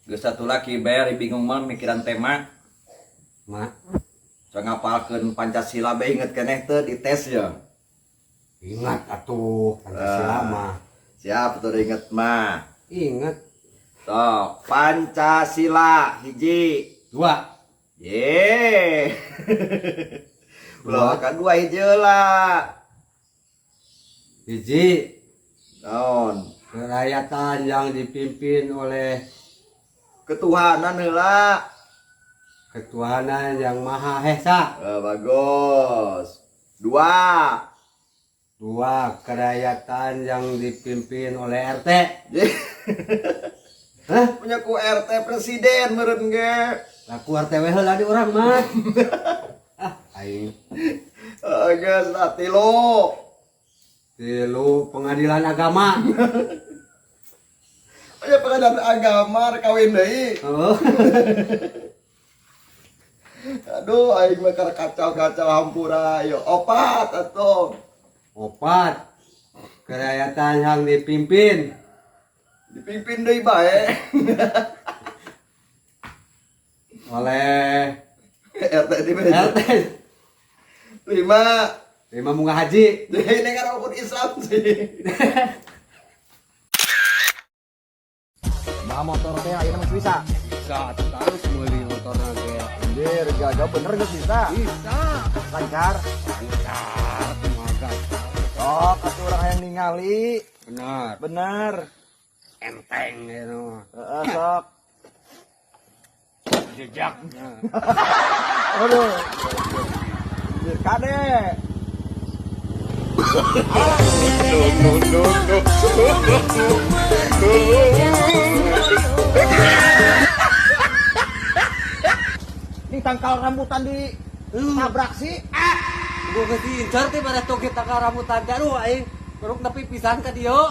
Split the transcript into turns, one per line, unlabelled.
Geus satu lagi bayar bingung mah mikiran tema.
Ma,
So ngapalkeun Pancasila bae inget keneh teu di tes ya.
Ingat atuh Pancasila mah.
Siap tuh inget mah.
Ingat.
Sok, Pancasila hiji.
Dua.
Ye. Ulah ka dua hiji lah.
Hiji.
Naon?
Kerakyatan yang dipimpin oleh
ketuhanan heula.
Ketuhanan yang Maha Esa.
Bagus. Dua.
Dua, kerakyatan yang dipimpin oleh RT. Hah?
Punya ku RT presiden meureun ge.
Lah ku RT we heula di urang mah. Ah, aing.
Geus lah tilu.
Tilu, pengadilan agama.
Punya pengadilan agama kawin deui.
Oh.
Aduh, aing mah kacau-kacau hampura. Yo, opat atuh.
Opat. Kerakyatan yang dipimpin.
Dipimpin deui bae.
Oleh
RT di meja.
RT.
Lima.
Lima bunga haji.
Ini kan rukun Islam sih. Nah, motor teh ayeuna mah bisa.
Bisa, terus meuli motorna ge.
Anjir, gagal bener geus bisa.
Bisa.
Lancar.
Lancar, kumaha.
Sok, atuh urang hayang ningali.
Bener.
Bener.
Enteng gitu.
Heeh, sok.
Jejak.
Aduh. Anjir, kade.
No, no, no, no.
Ini tangkal rambutan di tabrak sih.
Ah, gua geus diincar teh pada toge tangkal rambutan aduh aing. Keruk nepi pisan ka dieu.